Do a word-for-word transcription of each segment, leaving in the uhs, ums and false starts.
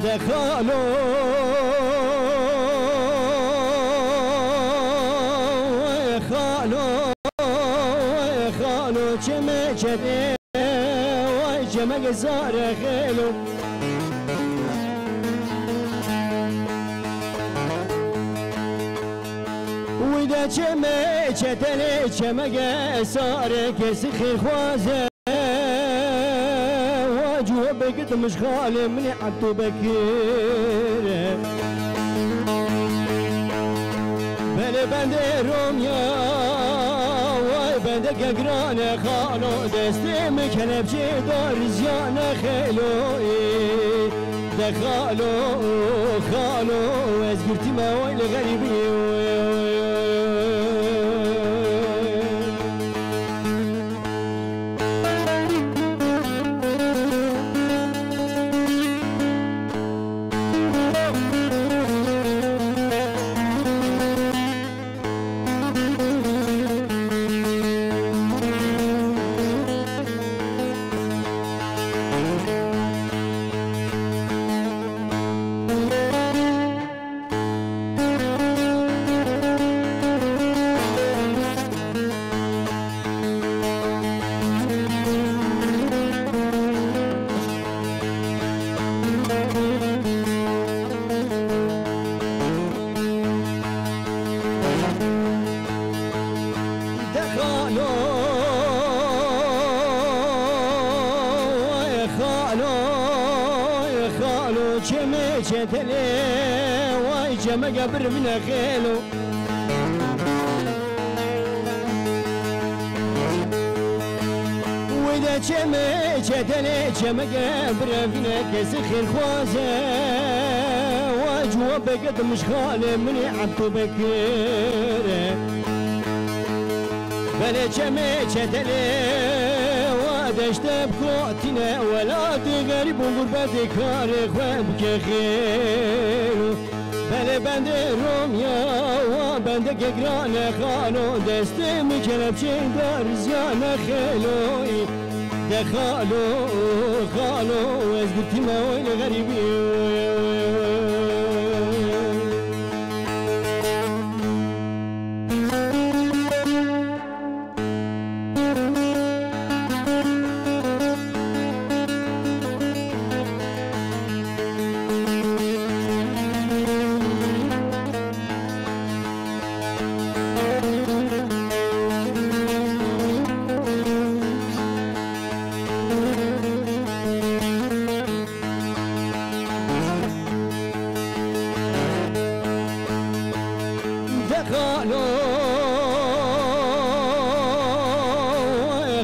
Xalo, xalo, xalo, çeme çete, way çemege zare xelo. Wî de çeme çetele çemege sare kesî xêrxwaze. Wa cû bekit min ji xalê min ê Ebdû Bekir. Belê bendê Romya, way bendeke giran e xalo, destê min kelepçê dar ziyane xêloyê. De xalo, xalo, ez girtî me way li xerîbî. De xalo, xalo, xalo, çemê çetele, way çemege birvine xelo. Wê de çemê çetele, çemege birevine kesî xêrxwaze. Wa cû bekit min ji xalê min ê Ebdû Bekir. Belê çemê çetele, wa deşte bikotîne, welatê xerîb û gurbetê karê xwe bike xêr. Belê bendê Romya, wa bendeke giran e xalo, destê min kelepçê dar ziyane xêloyî. De xalo, xalo, ez girtî me way li xerîbî. De xalo,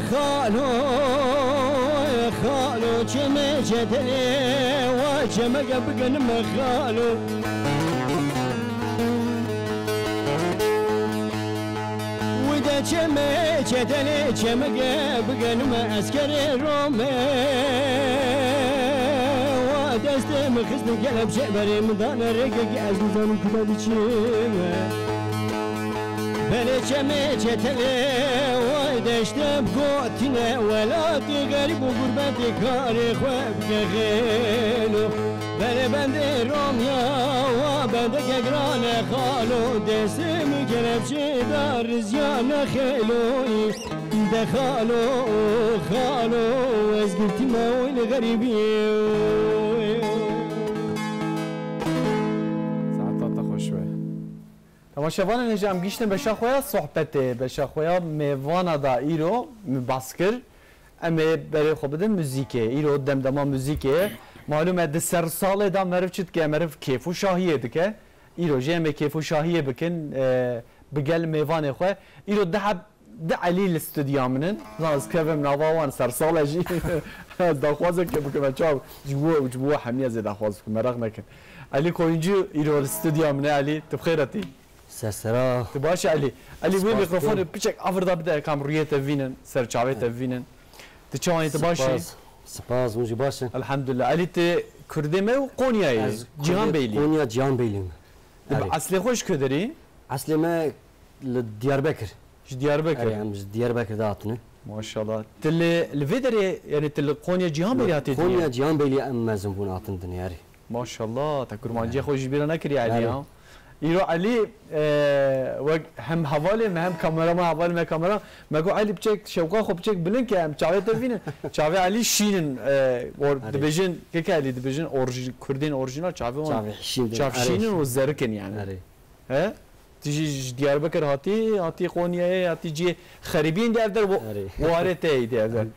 xalo, xalo, çemê çetele, wa çemege bigenime xalo. Wî de çemê çetele, çemege bigenime eskerê Rome. Wa destê min xistin kelepçe, berê min dane rêkekî, ez nizanim kuda diçime. Belê çemê çetele, way deşte bigotîne, welatê xerîb û gurbetê karê xwe bike xêlo. Belê bendê Romya, wa bendeke giran e xalo, destê min kelepçê dar ziyane xêloyî. De xalo, xalo, ez girtî me oy li xerîbî. Saeta te xweş be. Temaşevanên hêja, em gihîştin beşa xwe ya sohbetê, beşa xwe ya mêvana da îro min bas kir. Em ê berê xwe bidin muzîkê. Îro demdema muzîkê ye. Malûm e di sersalê de meriv çi dike? Meriv kêf û şahiyê dike. Îro jî em ê kêf û şahiyê bikin, e, bi gel mêvanê xwe. Îro di heb, di Elî li stûdya min in. Zan ez kevim nava wan sersal e jî. Ez daxwazeke bikim, e, çaw. Ji bo, ji bo hemî ez ê daxwaz bikim, meraq nekin. Elî Koyuncu îro li stûdya min e. Elî, tu bi xêr hatî? Ser sera. Tu baş e Elî? Elî, wê Spas mikrofonu dikim. Piçek avirda bide, kam rûyê te bivînin, ser çavê te bivînin. Tu çawa yî, tu baş î? Spas. Spas, hûn jî baş in. Elhamdulillah. Elî, tu Kurdê me û Konyayê? Ez Cîhan Kurdê Beylî. Konya Cîhan Beylî me. Tu bi Erê. Eslê xwe ji ku derî? Eslê me li Diyarbekir. Ji Diyarbekir? Erê, em ji Diyarbekir de hatine. Maşallah. Tu li, li vê derê, yani tu li Konya Cîhan Beylî hatî dinê? Konya Cîhan Beylî em mezin bûn hatin dinê, erê. Maşallah, te kurmanciya xwe ji bîra nekiriye Elî Erê. ha. Îro Elî, e, wek hem hevalê me hem kameraman hevalê me kamera. Me got Elî biçek şewqa xwe biçek bilind ke em çavê te bînin. Çavê Elî şîn in, e, or-, Erê. dibêjin, keke Elî dibêjin orji-, kurdên orjînal çavê wan Çavê şîn in, çav erê. şîn in û zerik in yani. Erê. He? Tu jî ji Diyarbekir hatî, hatî Qonyayê, hatî cihê xerîbiyên de ev der wo-, Erê. warê te yê de ev der. Erê.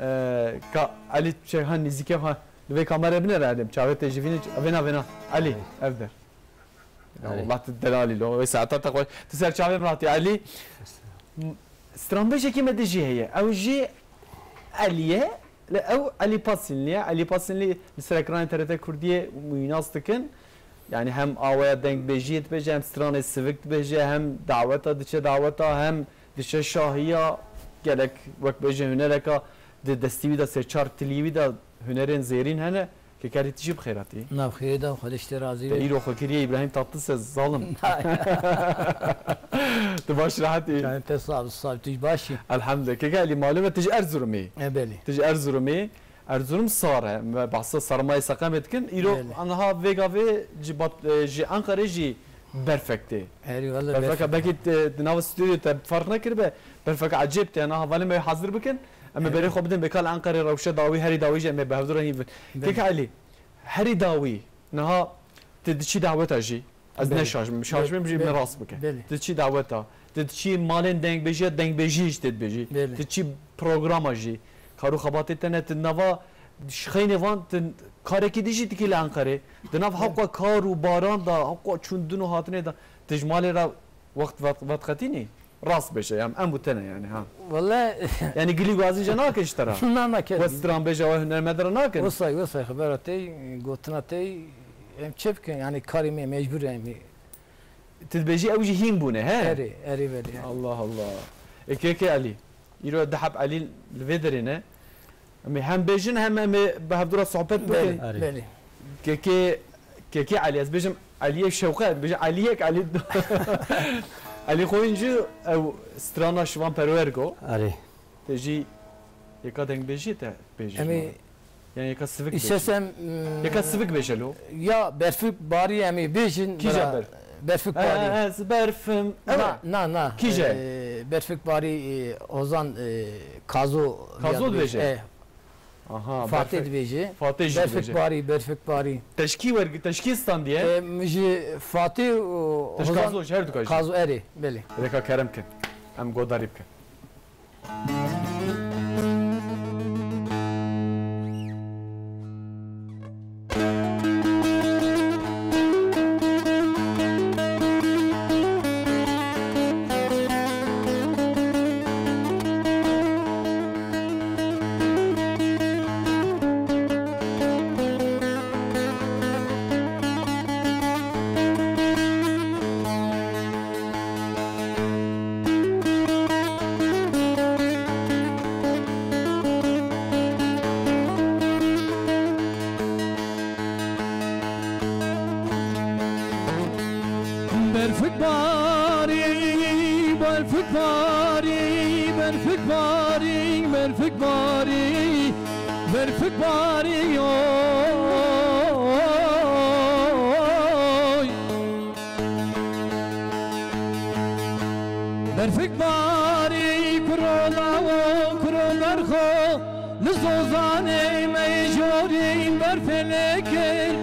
Ee, ka Elî çe ha nêzîkê ha, li vê kamera binêre Elî, çavê te ji vînê, vêna, vêna. Elî, Erê. ev der. Ya Erê. Allah tu delalî lo, wê saeta te xwe, tu ser çavê min hatî Elî. M-, stranbêjekî me de jî heye. Ew jî Elî ye. Lê ew Elî Pasinlî ye. Elî Pasinlî li ser ekranê T R T Kurdiyê wî nas dikin. Yani hem awaya dengbêjiyê dibêje, hem stranê sivik dibêje, hem daweta diçe daweta, hem diçe şahiya, gelek wek bêje hunereka di destî wî de sê çar tilî wî de hunerên zêrîn hene. Keke Elî tu jî bi xêr hatî. Nav xêrê de, Xwedê ji te razî Te be. îro xwe kiriye Îbrahîm Tatlises, zalim. Tu baş rehetî. Canê te sağ ol, sağ ol, tu jî baş î. Elhamdulillah. Keke Elî malum e tu ji Erzurumê. E, belê. Tu ji Erzurumê. Erzurum sar e. Me behsa sermayê seqemê dikin. Îro Belê. aniha vêga vê ji Bat-, e, ji Enqerê jî berfek tê. Erê, wele Berfeka berfek. belkî te, di nava stûdyo te ferq nekiribe. Berfeka ecêb tê. Aniha hevalê me hazir bikin. Em ê Erê. berê xwe bidin bêka li Enqerê rewşe dawî, herî dawî jî em ê bi hevdû re hîn bin. Belê. Keke Elî, herî dawî. Niha tu diçî daweta jî. Ez Belê. ne şaş bim. Şaş bim jî Belê. min rast bike. Belê. Tu diçî daweta. Tu diçî malên dengbêjiya, dengbêjiyê jî tê dibêjî. Belê. Tu diçî programa jî. Kar û xebatê te ne, tu nava ji xeynê van, tu karekî dî jî dikî li Enqerê. Di nav Belê. hewqa kar û baran de, hewqa çûn din û hatinê de, tu ji malê re wext vet-, vetqetînî? Rast bêje, em, em û te ne yani, ha. Wele Yani gilî gazî jî nakin ji te re? Na, nakin. We stranbêja, we hunermend re nakin? Wesay, wesay, xebera te, gotina te, em çi bikin? Yani karê me mecbur em. Tu dibêjî ew jî hîn bûne, he? Erê, erê belê. Allah Allah. Ê keke Elî. Îro deheb Elî li vê derê ne. Em ê hem bêjin hem em ê bi hevdû re sohbet bikin. Belê, Erê. belê. Kekê, kekê Elî, ez bêjim Eliyê Şewqe, ez bêjim Eliyek Elî. Elî Xoyuncu, ew strana Şivan Perwergo. Erê. Te jî yeka dengbêjiyê te bêjî Em ê şima. Yani yeka sivik bêjî. Îsesem, mm, Yeka sivik bêje lo. Ya Berfik Barî em ê bêjin, Kîja bira-, berf? Berfik Barî. Ez berfim. Na, Evet. na, na. Kîje? Ee, Berfik Barî, ee, Ozan, ee, Kazo Kazo ya dibêje? dibêje. E, Aha, Fatih Berfik. dibêje. Fatih jî Berfik dibêje. Barî, Berfik Barî. Teşkî wergi, teşkî standiye. E, min ji Fatih û Teşkî Hozan Kazo, ji her du ka jî. Kazo erê, belê. Rêka kerem kin. Em godarî bikin. Berfik barî, berfik barî, berfik barî, berfik barî, berfik barî, oy. Berfik barî kuro lawo, kuro berxo, li zozanê me yê jorîn berfê lêkir.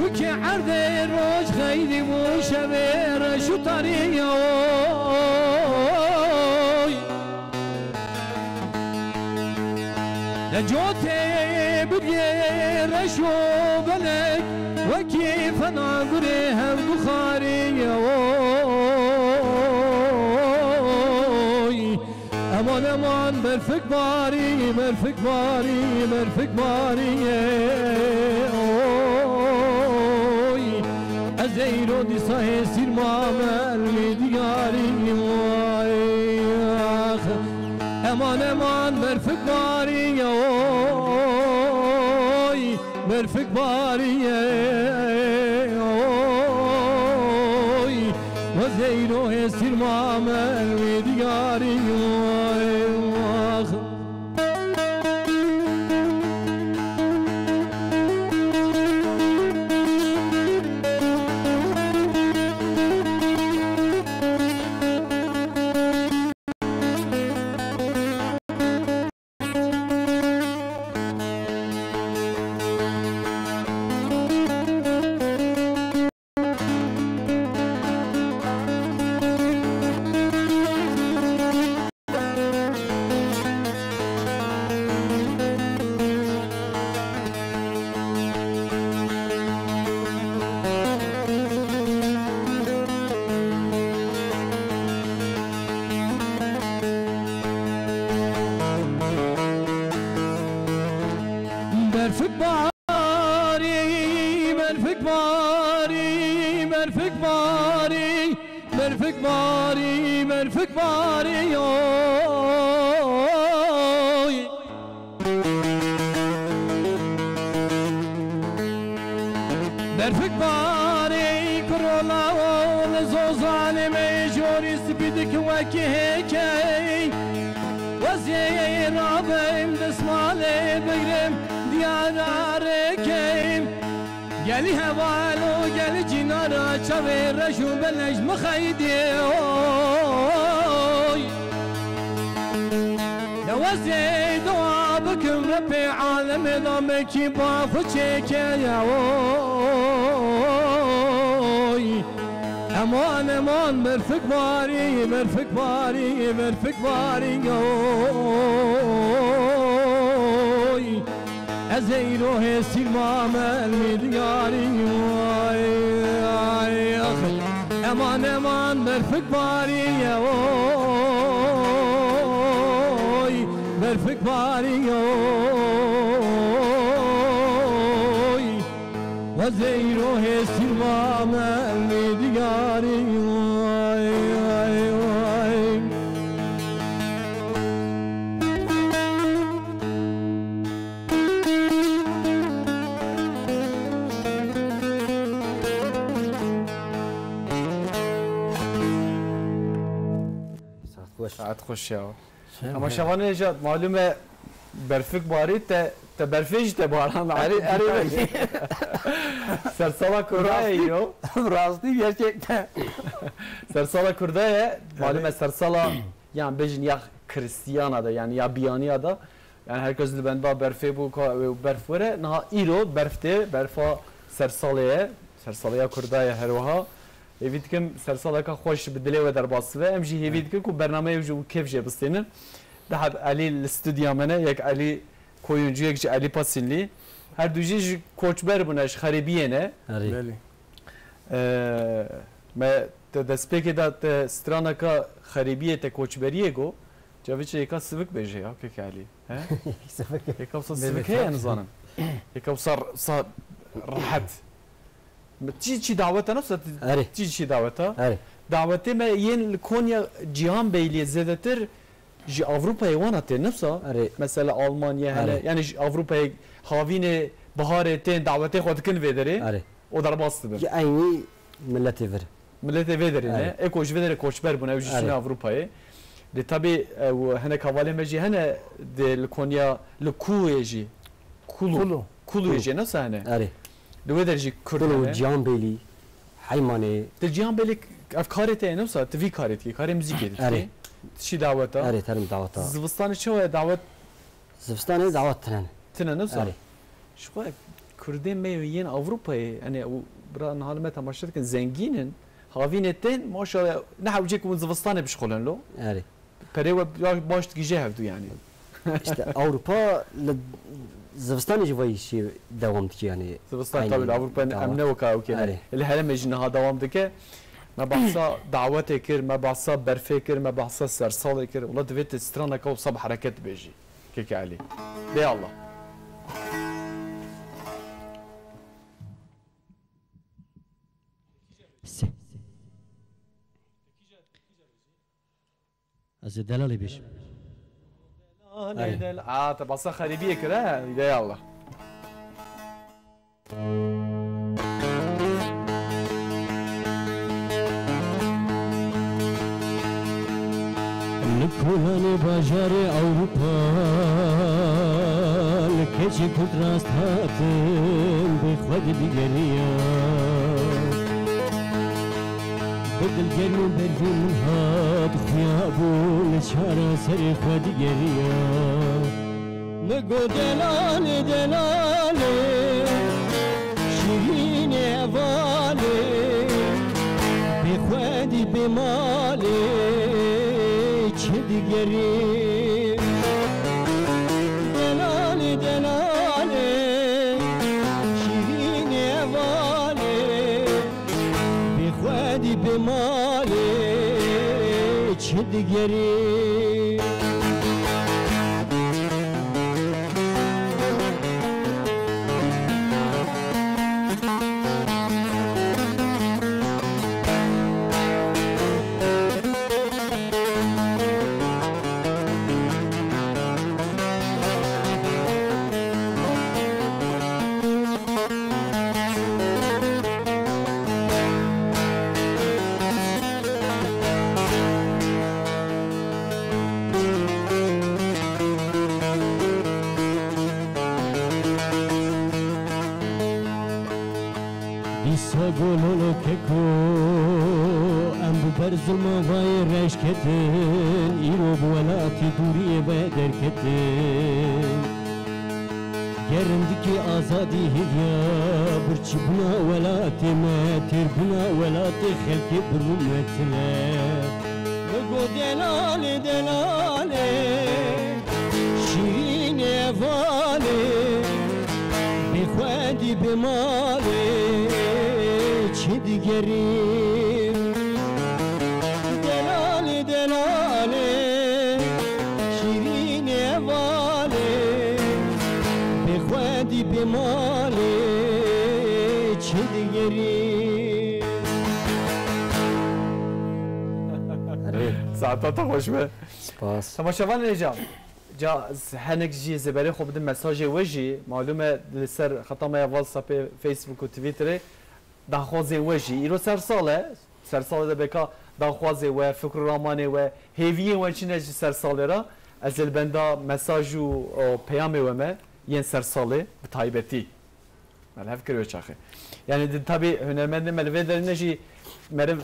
Wikî erdê roj xeyrî bû, şevê reş û tarî ye, oy. Necotê biriyê reş û belek, wekî fena gurê hevdu xarî ye, oy. Eman, eman, berfik barî, berfik barî, berfik barî ye, oy. Ez ê îro dîsa hêsîr mame li wî diyarî, oy, ax. Eman, eman, berfik barî ye, oy, berfik barî ye, oy. Ez ê îro hêsîr mame li wî diyarî, oy, ax. Berfik barî, berfik barî, oy. Berfik barî, kurola ol, zozanê me jorî spî dikin wekî hêkey. Wezê rabim, desmalê bigrim, diyara rêkey. Gelî heval û gelî cînara çavê reş û belej mixeydê, oy. De wezê dua bikim Rebbê alemê da me kî ba xwe çêkeye, oy. Eman, eman, berfik barî, berfik barî, berfik barî, oy. Ez ê îro hêsîr mame li diyarî, ay, ay, ax. Eman, eman, berfik barî ye, oy, berfik barî ye, oy. Ez ê îro hêsîr mame li diyarî, ay, ay, ay. Saet xweş. Saet xweş ya. Ama Şaban Nejad, malum e, berfik barî te, te berfê jî te baran. Erê, erê. Sersala Kurda ye, yo. Rastî, gerçekten. Sersala Kurda ye, malum e, sersala, yan bêjin ya Kristiyana de, yani ya biyaniya da. Yani herkes li benda berfê bû, ka berf were. Niha îro berf tê, berfa sersalê ye. Sersalê ya Kurda ye her wiha. Hêvî dikim sersaleka xweş bi dilê we derbas dibe. Em jî hêvî dikin ku bernameyê ji û kêf jê bistênin. Deheb Elî li studya me ne, yek Elî Koyuncu, yek jî Elî Pasînlî. Her du jî ji koçber bûne, ji xerîbiyê ne. Erê. Belê. Ee, me te destpêkê de te straneka xerîbiyê te koçberiyê got. Cavê çi êka sivik bêje ya, kek Elî. He? Sivik. Êka wisa sivik heye, nizanim. Êka wisa, wisa rehet. Çi, çi dawet e, nasıl? Erê. Çi, çi dawet e? Erê. Dawetê me yên li Konya Cihan Beyliyê zêdetir ji Avrupayê wana tên, nasıl? Erê. Mesela Almanya, hele, erê, yani ji Avrupayê havînê biharê tên dawetê xwe dikin vê derê. Erê. O derbas dibin. Ji eynî milletê vir. Miletê vê derê ne. Erê. Ê ku ji vê derê koçber bûne, ew jî, erê, çûne Avrupayê. Lê tabî, ew hinek hevalê me jî hene di li Konya, li Kuluyê jî. Kulu. Kulu. Kuluyê jî ne sahne. Erê. Li wê der jî Kurd hene. Kulu, Cihanbêlî, Heymanê. Di Cihanbêlî ev karê te ye, ne wisa? Tu vî karê dikî, karê muzîkê dikî. Erê. Tu çî daweta? Erê, terim daweta. Zivistanê çawa ye dawet? Zivistanê dawet tinen. Tinen, ne wisa? Erê. Ji xwe Kurdên me yên Ewropayê, yani, û bira niha li me temaşe dikin, zengîn in. Havînê tên, maşallah, ne hewcê ku hûn zivistanê bişxulin lo. Erê. Perê we ya baş digihîje hevdu yani. İşte Avrupa li zivistanê jî vay işî devam dike yani. Zivistan, aynı, tabii, li Avrupa em ne weka ew kêne. Erê. Li herêmê jî niha devam dike. Me behsa dawetê kir, me behsa berfê kir, me behsa sersalê kir. Wala divê tu straneka wisa bi hereket bêjî. Keke Elî. Bê Allah. Se. Ez ê delalê bêjim. Delalê, erê, del-, a, te basa xerîbiyê kir, he? Bê Allah. Li kolanê bajarê Ewropa, li keçê Kurd rast hatim, bê xwe digeriya. Bi dilgerm û berfî min hat xuya bû, li çara serê xwe digeriya. Min got, delalê, delalê, şîrînê hevalê, bê xwedî bê malê çi digerî? Delalê, delalê, şîrînê hevalê, bê xwedî bê malê çi digerî? Gololo keko, em bi ber zilma vayê reş ketin, îro bi welatê dûriyê ve derketin. Gerindikê azadî hêviya birçîbûna welatê me, têrbûna welatê xelkê bi rûmetine. Bigo delalê, delalê, şîrînê hevalê, bêxwedî bê malê çi digerî. Delalê, delalê, şîrînê hevalê, bêxwedî bê malê çi digerî. Saeta te xweş be. Spas. Temaşevanê hêja, ca z-, henek jî zêberê xwe bidim mesajê we jî. Malûm e, li ser xeta me ya WhatsAppê, Facebook û Twitterê daxwazên we jî. Îro sersal e. Sersalê de beka daxwazê we, fikr û ramanê we, hêviyên we çi ne ji sersalê re, ez ê li benda mesaj û, o, peyamê we me yên sersalê bi taybetî. Me li hev kir wê çaxê. Yani di, tabî hunermendê me li vê derê ne jî meriv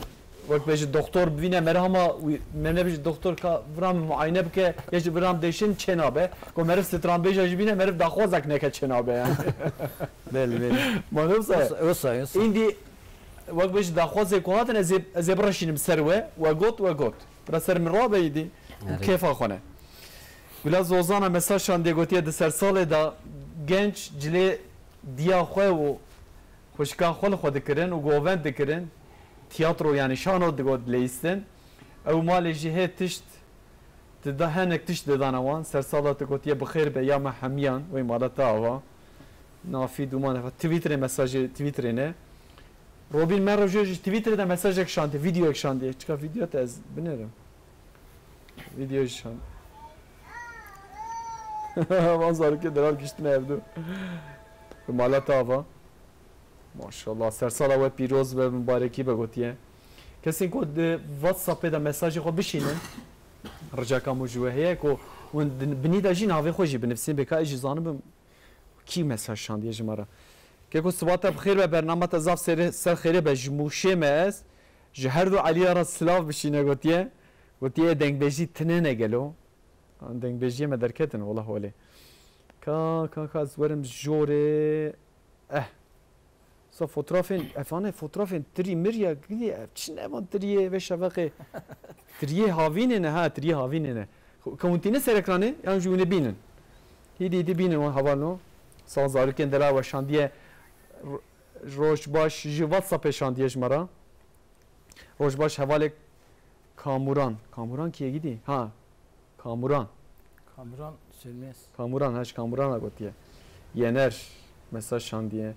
wek bêjî doktor bivîne, meriv hema wî, me nebêjî doktor ka vira min muayene bike, ya jî vira min dêşin çê nabe. Ku meriv stranbêja jî bîne, meriv daxwazek neke çê nabe yani. Belê, belê. Ma ne wisa ye? Wisa, wisa, wisa. Îndî wek bêjî daxwazê ku hatin, ez ê, ez ê bireşînim ser we, we got, we got. Bira ser min rabe îdî. Û kêfa xwe ne. Gula Zozana mesaj şandiye, gotiye di sersalê de genç cilê diya xwe û xwişka xwe li xwe dikirin û govend dikirin. Tiyatro, yani şano digot dileyistin. Ew malê jî hê tişt dida, henek tişt didana wan. Sersala tu gotiye bi xêr be ya me hemiyan, wê mala te ava. Nafî dûman ev. Twitterê mesajê Twitterê ne. Robîn me rojê ji Twitterê de mesajek şandiye, videoyek şandiye. Çika video te ez binêrim. Video jî şand. Van zarokê delal giştine evdu. Bi mala te ava. Maşallah. Sersala we pîroz be, mibarekî be gotiye. Kesên ku di WhatsAppê de mesajê xwe bişînin. Ricaka min ji we heye ku hûn di binî de jî navê xwe jî binivîsin. Bêka ez jî zanibim kî mesaj şandiye ji me re. Keko, siba te bi xêr be, bernama te zaf ser, ser xêrê be. Ji Mûşê me ez. Ji her du Eliya re silav bişîne gotiye. Gotiye dengbêjî tine ne gelo. Dengbêjiyê me derketin, wela holê. Ka, ka, ka, ez werim jorê. Eh. Sa fotoğrafên, efane fotoğrafên tirî mir ya, gidî, ev çi ne van tiriyê vê şeveqê? Tiriyê havînê ne, ha, tiriyê havînê ne. Xo-, kewntîne ser ekranê, yan jî hûn ê bînin. Hîdî, hîdî bînin wan hevalno. Sa zarokên delal weşandiye. Ro-, roj baş, ji WhatsAppê şandiye ji me re. Roj baş hevalê Kamuran. Kamuran kî ye gidî? Ha. Kamuran. Kamuran Sönmez. Kamuran, ha, ji Kamuran re gotiye. Yener mesaj şandiye.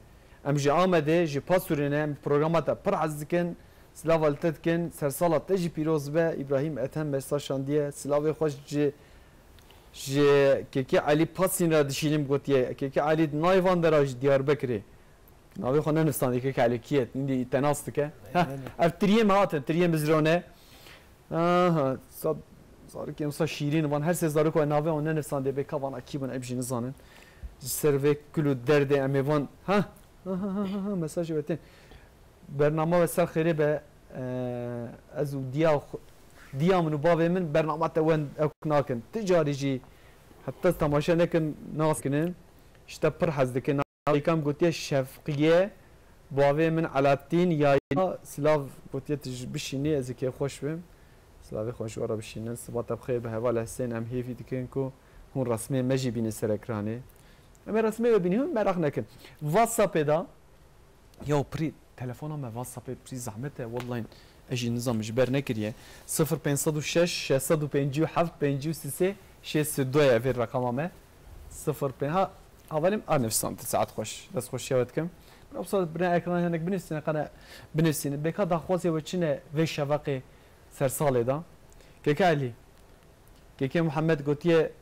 Em ji Amedê, ji Pasûrê ne, em programa te pir hez dikin. Silava li te dikin. Sersala te jî pîroz be. Îbrahîm Ethem mesaj şandiye. Silavê xwe ji, ji Kekê Elî Pasîn re dişînim gotiye. Kekê Elî di nayê van dera ji Diyarbekirê. Navê xwe nenivîsandî, Kekê Elî kî ye? Nîndî te nas dike. Heh, ev tiriyê me hatin, tiriyê Mizrone. Aha, sa, zarokên wisa şîrîn van, her sê zarok we navê wan nenivîsandê, bê ka vana kî bin, em jî nizanin. Ji ser vê kul û derdê em ê van, ha, ha, ha, ha, ha, mesajê we tên. Bernama we ser xêrê be, e, ez û diya xwe, diya min û bavê min bernama te wend ewk nakin. Ti carî jî heta temaşe nekin, nas kinin. Ji te pir hez dikin. Navê kam gotiye Şefqiye, bavê min Elattîn, yayına silav gotiye, tu ji bişînî, ez ê kêfxweş bim. Silavê xwe ji we re bişînin. Siba te bi xêr be, heval Hesên, em hêvî dikin ku hûn resmê me jî bînin ser ekranê. Em ê resmê we bînin, hûn meraq nekin. WhatsAppê de, ya pirî, telefona me WhatsAppê pirî zehmet e, wellahî ez jî nizam ji ber nekiriye. Sifir pênc sed û şeş, şeş sed û pêncî û heft, pêncî û sê, şêst û du ye vê reqama me. Sifir pênc, ha, hevalê min, a, nivîsand, saet xweş. Dest xweşiya we dikim. Bira wisa bine ekranê hinek binivîsîne, qene binivîsîne. Bêka daxwazê we çi ne vê şeveqê sersalê de? Keke Elî. Keke Muhammed gotiye,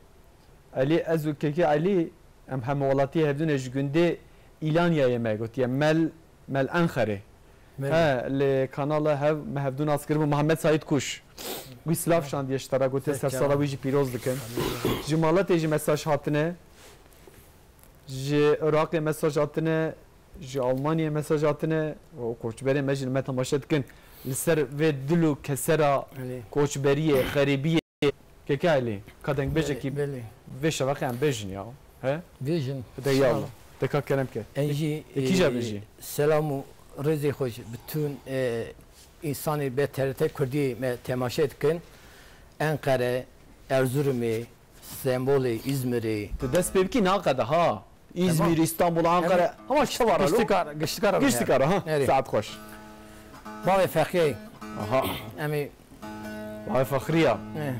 Elî, ez û Keke Elî, em hemwelatiyê hevdû ne, ji gundê Îlanyayê me, gotiye, Mel, Mel Enxerê. Mel. He, li kanala hev, me hevdû nas kiribû, Muhammed Saîd Kuş. Wî silav şandiye ji te re, gotiye, sersala wî jî pîroz dikin. Ji Maletê jî mesaj hatine. Ji Iraqê mesaj hatine. Ji Almanyayê mesaj hatine û koçberê me jî li me temaşe dikin. Li ser vê dil û kesera Belê. koçberiyê, xerîbiyê, keke Elî, ka dengbêjekî Belê, belê. vê şeveqê em bêjin ya. He? Bêjin. De ya Allah. De ka kerem ke. En jî, De kîja e, bêjî? selam û rêzê xwe ji bütün, e, insanê B T R T Kurdî me temaşe dikin. Enqere, Erzurumê, Stenbolê, Îzmirê. Tu dest pê bikî naqede ha. Îzmîr, Tamam. Îstanbul, Ankara. Em Ama şevara lo. Giştikar, giştikar. Giştikar ha. Nereye? Saat xweş. Bavê Feqiyê. Aha. Em ê Vay Fexriya. Eh.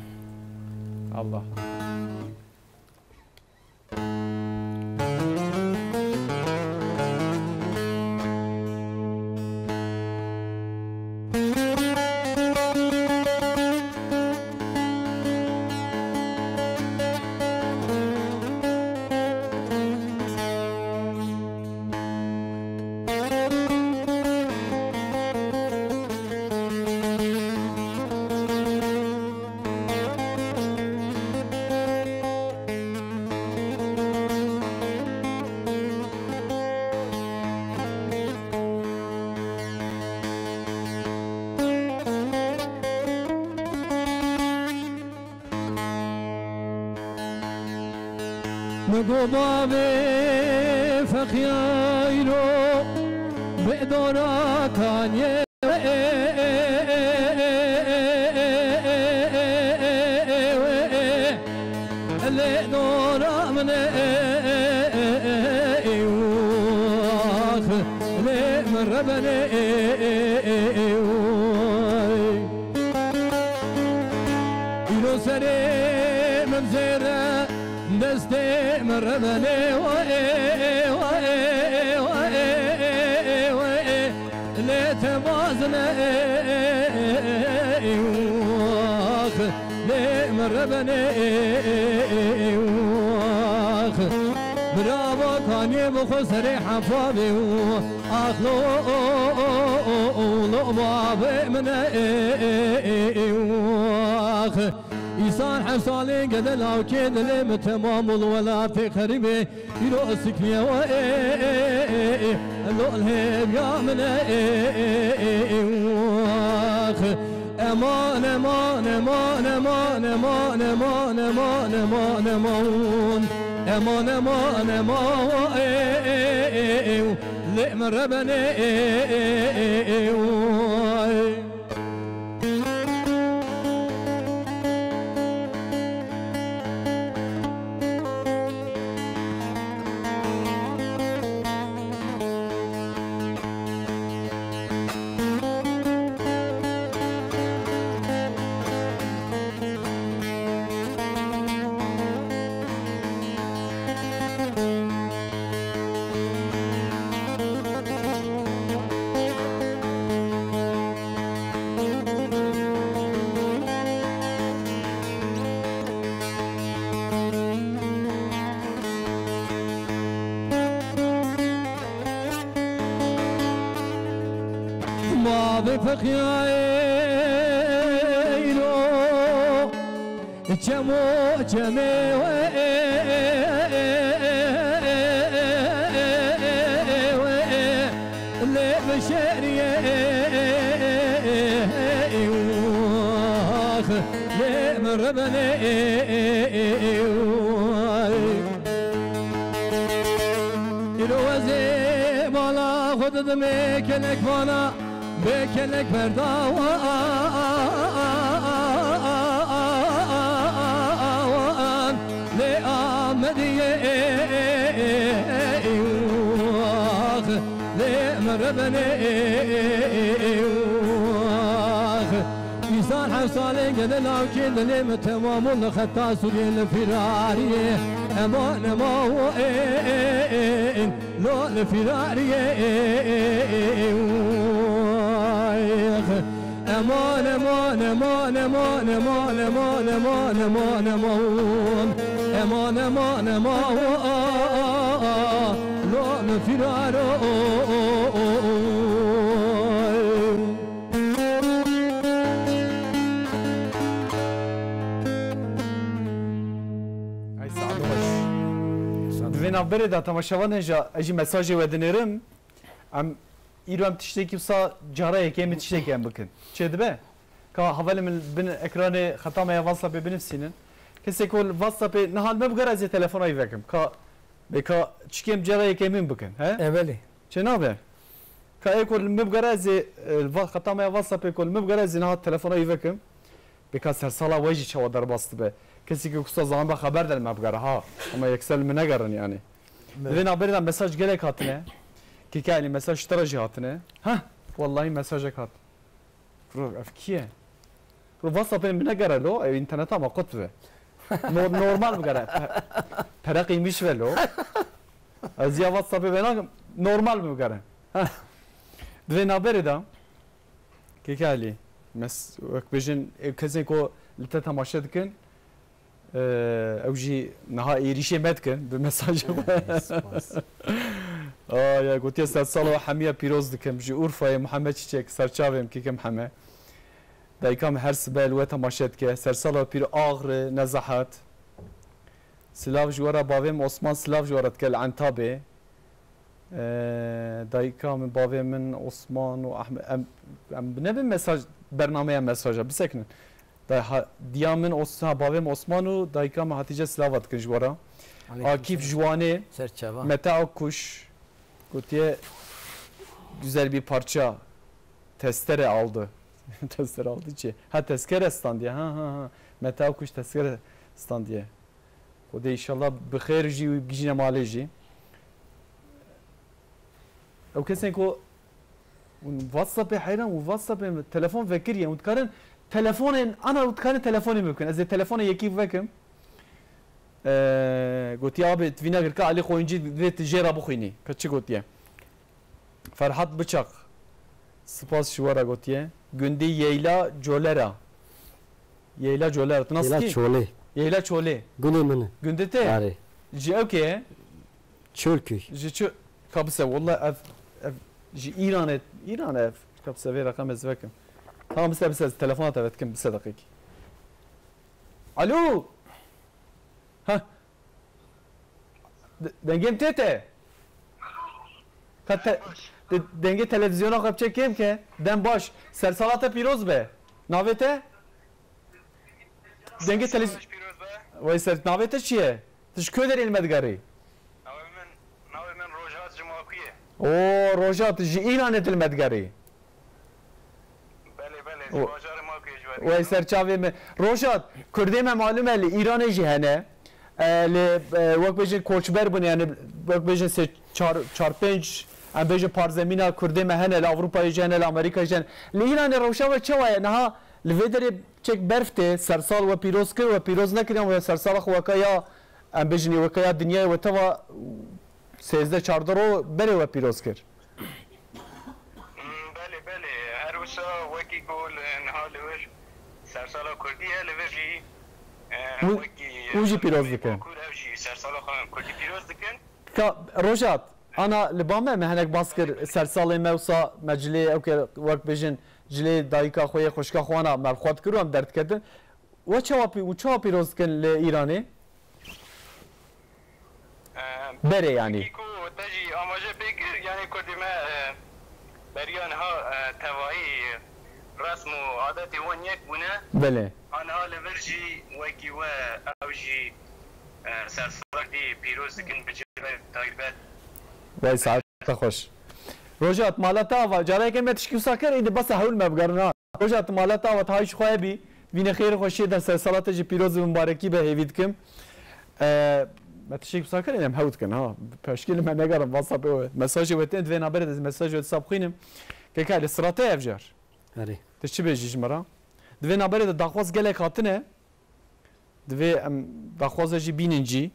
Allah. Min got bavê Fexiyayro bê dora kaniyê. Lê dora min e, e, e, e, e, wax, lê min rebenê, e, e, e, e, way. Îro serê min zêre, destê min rebenê, wa, e, e, wa, e, e, wa, e, e, e, e, wa, e. Lê te bazine, e, e, e, e, wax, lê min rebenê, e, e, e, e, wax. Birava kaniyê bi xwe serê hefa bê û ax lo, o, o, o, o, o, lo bavê min e, e, e, e, e, wax. Îsan heft salên gede lawkê dilê min temam û li welatê xerîbê. Îro sikniye we, e, e, e, e, e, lo lêvya min e, e, e, e, e, wax. Eman, eman, eman, eman, eman, eman. Eman, eman, eman, e, e, e, e, lê min rebenê, e, e, e, e, e, way. Bavê Feqiyayê îro çemo çemê we, lê bi şeriyê wax, lê min rebenê. Îro ez ê bala xwe didim ê kelek vana, bê kelek berdawan lê Amediyê wax, lê min rebenê wax. Îsan heft salên gede lawkê dilê min temam û li xeta Sûriyê li firariyê. Eman, eman, ên, lo li firariyê. Eman, eman, eman. Eman, eman, eman. Lo li firaro. Ay, saet xweş. Di vê navberê de temaşevanên jî ez jî mesajê we dinêrim. Em îro em tiştekî wisa cara yekê min tiştekî em bikin. Çê dibe? Ka hevalê min bin ekranê xeta me ya WhatsAppê binivîsînin. Kesê ku li WhatsAppê niha li me bigere ez ê telefona wî vekim. Ka bê ka çikêm cara yekê min bikin. He? Evelê. Çê nabe? Ka ê ku li me bigere ez ê, e, va-, xeta me ya WhatsAppê ku li me bigere ez ê niha telefona wî vekim. Bê ka sersala we jî çawa derbas dibe. Kesê ku wisa zanibe xeber de li me bigere ha. Ama yekser li min negerin yani. Divê naberê de mesaj gelek hatine. Kêkê Elî, mesaj ji te re jî hatine. Heh, wellahî mesajek hat. Bro, ev kî ye? Bro, WhatsAppê min negere lo, ev înterneta me qut be. No-, normal bigere. Pe-, pereqî miş ve lo. Ez ya WhatsAppê venakim, normal bigere. Heh. Divê naberê de, Kêkê Elî, mes-, wek bêjin, ê kesên ku li te temaşe dikin, Ee, ew jî niha êrîşê me dikin bi mesajê xwe. Ey, spas. Aya, gotiye, sersala we hemiya pîroz dikim. Ji Urfayê Muhammed Çiçek, serçavê min kêkê Muhammed. Dayika min her sibe li we temaşe dike. Sersala we pîr, Axri, Nezahat. Silav ji we re bavê min Osman, silav ji we re dike li Entabê. Ee, dayika min, bavê min Osman û Ahmed, em, em nebin mesaj, bernameya mesaja, bisekinin. Da-, ha, diya min Os-, ha, bavê min Osman û dayika min Hatîce silava dikin ji we re. Aleyküm Akîf selam. Ji Wanê, Serçava. Mete Akkuş, gotiye, "Güzel bir parça, testere aldı." Testere aldı çi? Ha, tezkere standiye. Ha, ha, ha. Mete Akkuş tezkere standiye. Xwedê înşallah bi xêr jî û bigihîne malê jî. Ew kesên ku hûn WhatsAppê heyran û WhatsAppê telefon vekiriye, hûn dikarin telefonên, ana hûn dikarin telefonê min bikin. Ez ê telefonê yekî vekim. Ee, gotiye, "Abi, tu vîna girka Elî Xoyuncî divê tu jê re bixwînî." Ka çi gotiye? Ferhat Biçak. Spas ji we re gotiye. Gundî Yeyla Colera. Yeyla Colera. Tu nas Yeyla dikî? Çolê. Yeyla Çolê. Gundê min e. Gundê te? Arê. Ji ew kê ye? Çolköy. Ji çi? Ka bise, wallah ev, ev ji Îranê, Îran ev. Ka bise vê reqem ez vekim. Tamam, bise, bise, telefona te vetikim, bise deqîk. Alo. Ha. De-, dengê min tê te? Ka te-, de-, dengê televîzyona xwe biçe kêm ke. Dem baş. Sersala te pîroz be. Navê te? Dengê televîz-, Pîroz be. Wey ser, navê te çi ye? Tu ji ku derê li me digerî? Navê min, navê min Rojhat ji Makuyê. O, Rojhat, ji Îranê tu li me digerî? Belê, belê, ji O-, bajarê Makuyê ji we wey dî. Ser çavê me. Rojhat, Kurdê me malum e li Îranê jî hene. E, li, e, wek bêjin koçber bûne, yani wek bêjin sê çar, çar pênc, em bêjin parzemîna Kurdê me hene, li Ewropayê jî hene, li Amerîkayê jî hene. Li Îranê rewşa we çawa ye? Niha li vê derê çek berf tê, sersal we pîroz kir, we pîroz nekir, yan we sersala xwe weka ya, em bêjin ê weka ya dinyayê we teva sêzdeh çardeh ro berê we pîroz kir. Hmm, belê, belê. Her wisa wekî ku li niha li wir sersala Kurdî ye, li vir jî, e, Hû-, wekî hûn jî pîroz dikin. Bakur ev jî sersala xwe Kurdî pîroz dikin. Ka Rojat, ana li ba me, me henek bas kir, sersalê me wisa me cilê ew ke wek bêjin cilê dayika xwe yê xwişka xwe ana me li xwe dikir û em derdiketin. We çawa pî-, û çawa pîroz dikin li Îranê? Berê yanî. Ku te jî amaje pê kir, yanî Kurdê me, e, beriya niha, e, tevayî resm û adetê wan yek bûne. Belê. A niha li vir jî wekî we ew jî, e, sersala Kurdî pîroz dikin bi cihê taybet. Wey saete xweş. Rojat, mala te ava, careke me tişkî wisa kir, êdî bes e hewl me bigerin ha. Roja tu mala te ava, tu hay ji xwe hebî. Vînê xêr û xweşiyê de sersala te jî pîroz û mibarekî be hêvî dikim. E, me tiştek wisa kirin, em hew dikin ha. Peşkê li me negerin, WhatsAppê we. Mesajê we tên, divê naberê de mesajê we disa bixwînim. Keke, li sira te ev car. Erê. Tu çi bêjî ji me re? Divê naberê de daxwaz gelek hatine. Divê em daxwaza jî bînin cî.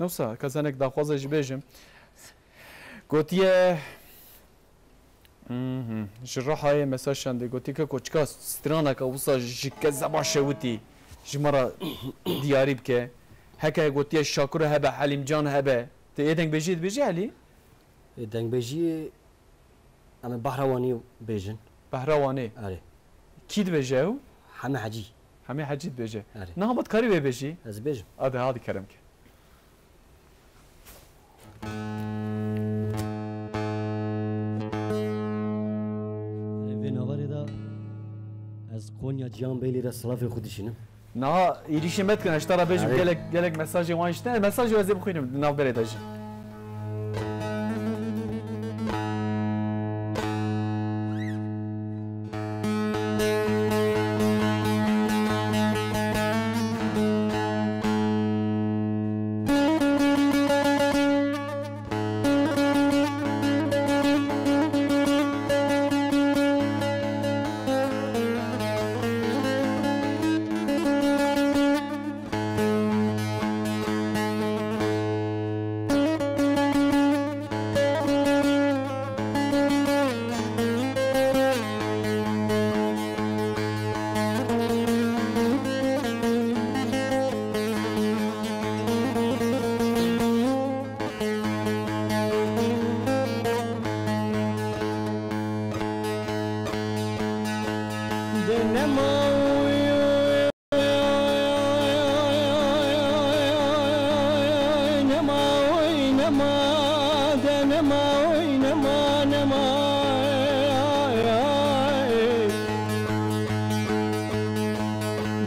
Ne wisa, ka zanek daxwaza jî bêjim. Gotiye, mhm, ji Rihayê mesaj şandê. Gotiye ke koçika straneke wisa ji kezeba şewitî ji me re diyarî bike. Heke gotiye Şakiro hebe, Helîmcan hebe. Tu ê dengbêjiyê dibêjî Elî? Ê dengbêjiyê Em ê Behrewanî bêjin. Behrewanî. Erê. Kî dibêje ew? Hemî Hecî. Hemî Hecî dibêje. Erê. Niha me dikarî wê bêjî? Ez bêjim. Ade, hadi kerem ke. Cihan Beyli re silavê xwe dişînim. Niha êrîşê me dikin, ez ji te re bêjim, Erê. gelek, gelek mesajê wan jî tune. Mesajê ez ê bixwînim di nav berê de jî.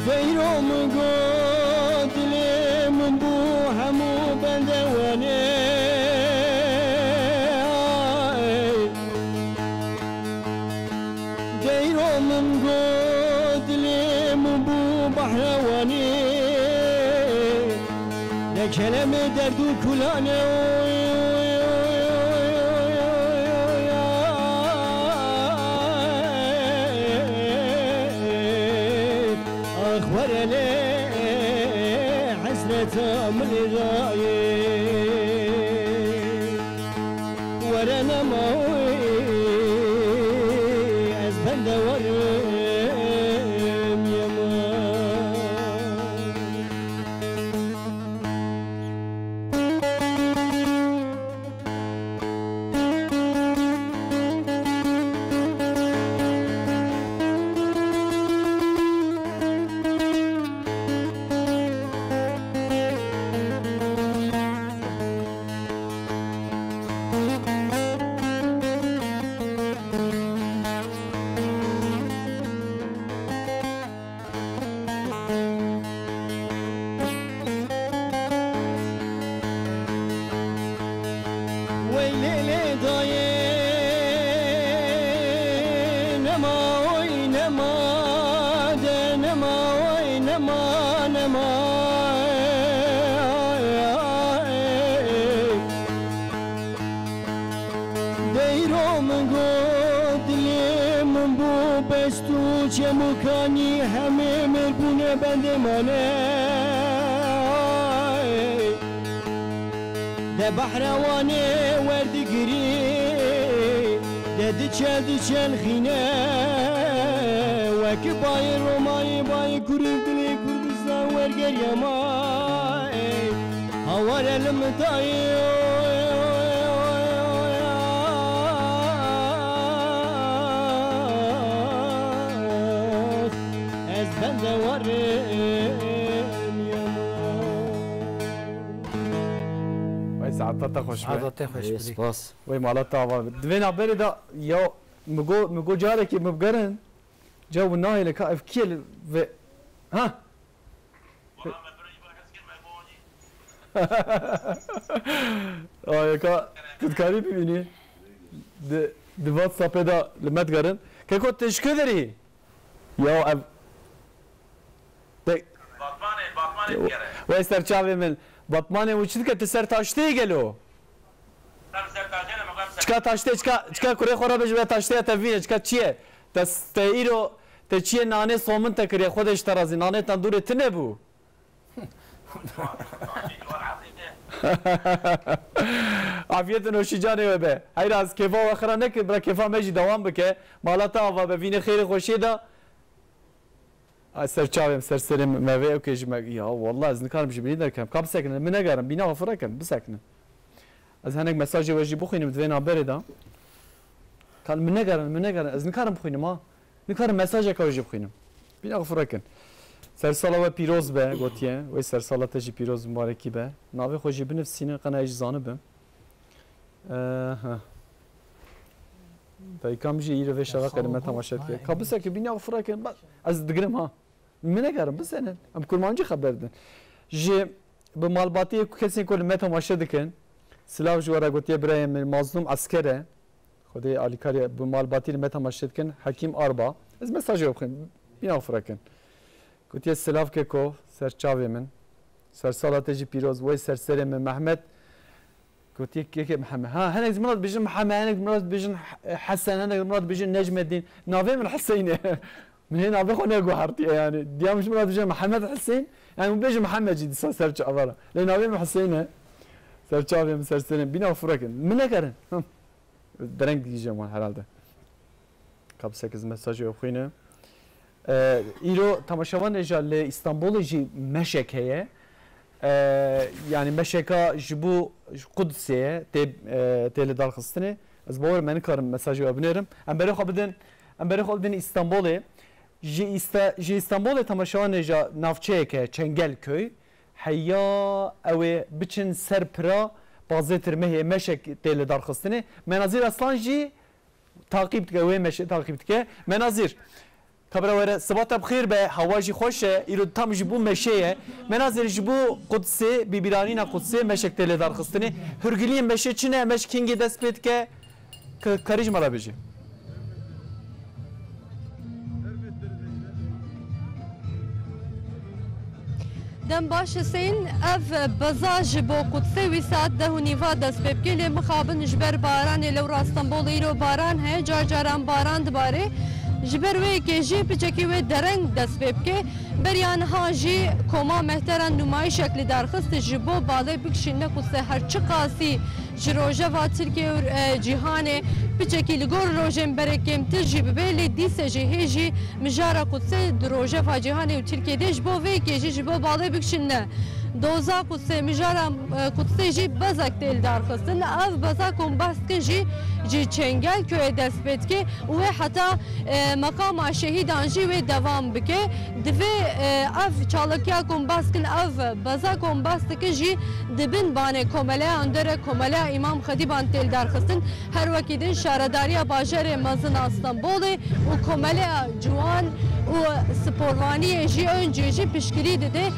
Deyro min got, dilê min bû hemû bendewanê. Deyro min got, dilê min bû behrewanê. Ne kelemê derd û kulane. Ax were lê hesreta min ê dayê. Were nema wê ez bende werim yema. Weylê lê dayê nema oy nema de nema oy nema nema. Deyro min got, dilê min bû pest û çemûkanî, hemê mêr bûne bendê mane. De behrewanê werdigirî, de diçe diçelxîne, wek bayê Romayê bayê kurê dilê Kurdistan wergeriya ma. Haware li min dayê, ez bende werim yema. Vay, saeta te xweş be. Saeta te xweş be. Spas. Vay, mala te ava be. Di vê navberê de ya, mi go, mi go carekê mi bigerin. Ca wi nahêle ka ev kî ye li vê. Ha? Ayeka, tu dikarî bibînî? Di, di WhatsAppê de li me digerin. Keko, tu ji ku derê yî? Ya ev, te Batmanê, Batmanê digere. Wey ser çavê min. Batmanê û çi dike, tu ser taştê yî gelo? Ser, ser taştê ne, me ser Çika taştê, çika, çika kurê xwe re bêje, be taştê ya te vîne, çika çi ye? Te, te îro, te çi ye, nanê somin te kiriye, Xwedê ji te razî, nanê tendûrê tune bû. Afiyet û noşî canê we be. Heyra, ez kêfa we xira nekir, bira kêfa me jî dewam bike. Mala te ava be, vînê xêrê xweşiyê de. Ay, ser çavê min, ser serê min, me vê ew kê ji me. Ya wallah, ez nikarim ji bînî derkem. Ka bisekinin, min negerin, bîna xwe firre kin, bisekinin. Ez henek mesajê we jî bixwînim di vê navberê de. Kan min negerin, min negerin, ez nikarim bixwînim ha. Nikarim mesajeka we jî bixwînim. Bîna xwe firre kin. Sersala we pîroz be, gotiye. Wey sersala te jî pîroz, mubarekî be. Navê xwe jî binivsînin, qena ez jî zanibim. Ee, ha. Dayikam jî îro vê şeva qedime temaşe dike. Ka biseke bîna xwe firakin, ez digirim ha. Min negerin, bisenin. Em kurmancî xeber din. Ji bi malbatiyê ku kesên ku li me temaşe dikin, silav ji we re gotiye birayê min Mazlûm Esker e. Xwedê alîkarî bi malbatî li me temaşe dikin, Hekîm Arba. Ez mesajê xwe bixwînim, bîna xwe firakin. Gotiye, "Silav keko, ser çavê min. Sersala te jî pîroz, wey ser serê min Mehmet." Gotiye, "Keke Mihemed." Ha, hinek ji min re dibêjin Mihemed, hinek ji min re dibêjin He-, Hesen, hinek ji min re dibêjin Necmedîn. Navê min Hüseyin e. Min hê navê xwe neguhertiye yani. Diya min ji min re dibêjin Mihemed Hüseyin. Yani min bêjin Mihemed jî dîsa ser çava re. Lê navê min Hüseyin e. Ser çavê min, ser serê min. Bîna firakin. Min negerin. Hı. Dereng diyeceğim wan herhalde. Kapsek ez mesajê xwîne. E, îro temaşevanê ja li Îstanbulê jî meşek heye. E, yani meşeka ji bo Qudsê ye, tê, e, tê li darxistinê. Ez bawer me nikarim mesajê we binêrim. Em berê xwe bidin, em berê xwe bidin Îstanbulê. Ji Îsta-, ji Îstanbulê temaşevanê ja navçeyeke Çengelköy. Heya ew ê biçin ser pira bazê tirmehê meşek tê li darxistinê. Menazîr Aslan jî taqîb dike, wê meşê taqîb dike. Menazîr, kabira were, siba te bi xêr be, hewa jî xweş e, îro tam ji bo meşê ye. Menazîr, ji bo Qudsê, bîbîranîna Qudsê meşek tê lê darxistinê. Hûrgiliyên meşê çi ne, meşk hingê dest pê dike? Ka-, karî ji me re bêje. Dem baş Hüseyin, ev beza ji bo Qudsê wî saet deh û nîva dest pê bike, lê mixabin ji ber baranê, lewra Stenbolê îro baran heye, car caran baran dibare. Ji ber wê yekê jî piçekî wê dereng dest pê bike. Beriya niha jî koma mehteran nûmayîşek li dar xist ji bo balê bikişîne Qudsê, her çiqasî ji rojeva Tirkiye û, e, cîhanê, piçekî li gor rojên berê kêmtir jî bibe, lê dîse jî hê jî mijara Qudsê di rojeva cîhanê û Tirkiyê de ji bo vê yekê jî ji bo balê bikişîne. Doza Qudsê, mijara, e, Qudsê jî bezek tê lidarxistin. Ev beza ku em behs dikin jî ji Çengelköyê dest pê dike û wê heta, e, meqama şehîdan jî wê devam bike. Divê, e, ev çalakiya ku em behs dikin, ev beza ku em behs dikin jî di bin banê komeleya Underê, komeleya Îmam Xetîban tê lidarxistin. Her wekî din şaredariya bajarê mezin a Stenbolê û komeleya ciwan û sporvaniyê jî öncê jî piştgirî dide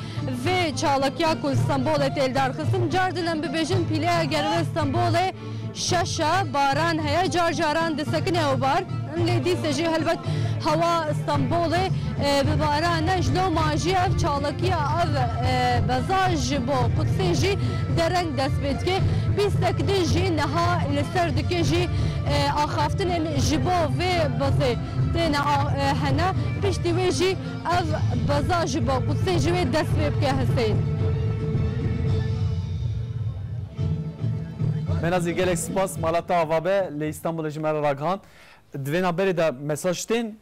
vê çalakiya ku li Stenbolê tê lidarxistin. Car din em bibêjin pîleya germê Stenbolê şeş e, baran heye, car caran disekine ew bar. Lê dîse jî helbet hewa Stenbolê, e, bi baran e. Ji loma jî ev çalakiya, ev, e, beza ji bo Qudsê jî dereng dest pê dike. Pîstek din jî niha li ser dike jî, e, axaftinên ji bo vê bezê têne a-, e, hene. Piştî wê jî ev beza ji bo Qudsê ji wê dest pê bike Hüseyin. Menazîr, gelek spas, mala te ava be, li Îstanbulê ji me re ragihand. Di vê navberê de mesaj tên,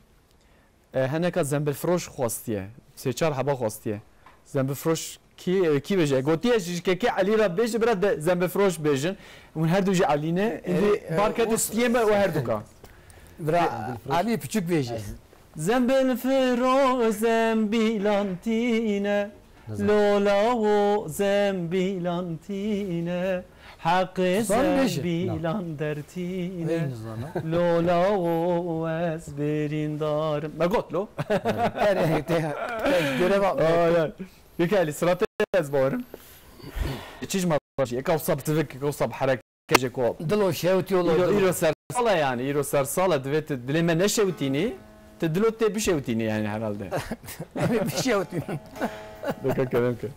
e, hineka zembilfiroş xwestiye. Sê çar heba xwestiye. Zembilfiroş kî, e, kî bêje? Gotiye ji kekê Elî re bêje, bira de zembilfiroş bêjin. Hûn her du jî Elî ne. Êdî, e, bar ket û stiyê me û her du ka. Bira, Elî piçûk bêje. Zembilfiroş zembîlan tîne, lola wo zembîlan tîne, heqê zembîlan dertîne, lola wo ez birîndar im. Me got lo. Erê, te, te, görev al. Ay, ay. Yeke Elî, sira te ez bawerim. Çi ji me re jî, eka wisa bi tivik, eka wisa bi herek. Kece ko. Dilo şewtiyo lo. Îro, dilo. Îro sersala yani, îro sersala divê tu dilê me neşewtînî, tu dilo tê bişewtînî yani herhalde. Bişewtînî. Deka kerem ke.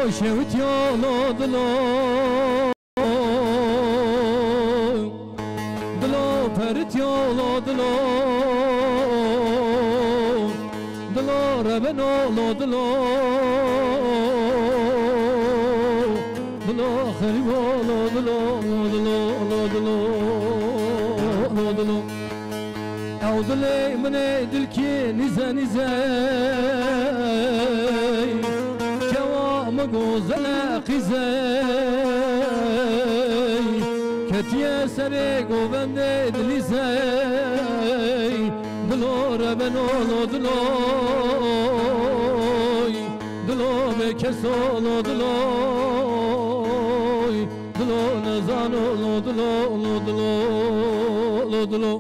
Şewitya lo dilo, dilo peritya lo dilo, dilo rebeno lo dilo, dilo xeribo lo dilo, lo dilo, lo dilo, lo dilo. Ew dilê min ê dilkî nîze nîze, kewa min gozele qîze, ketiye serê govendê dilîze, dilo rebeno lo dilo, dilo bêkeso lo dilo, dilo nezano lo dilo, lo dilo, lo dilo.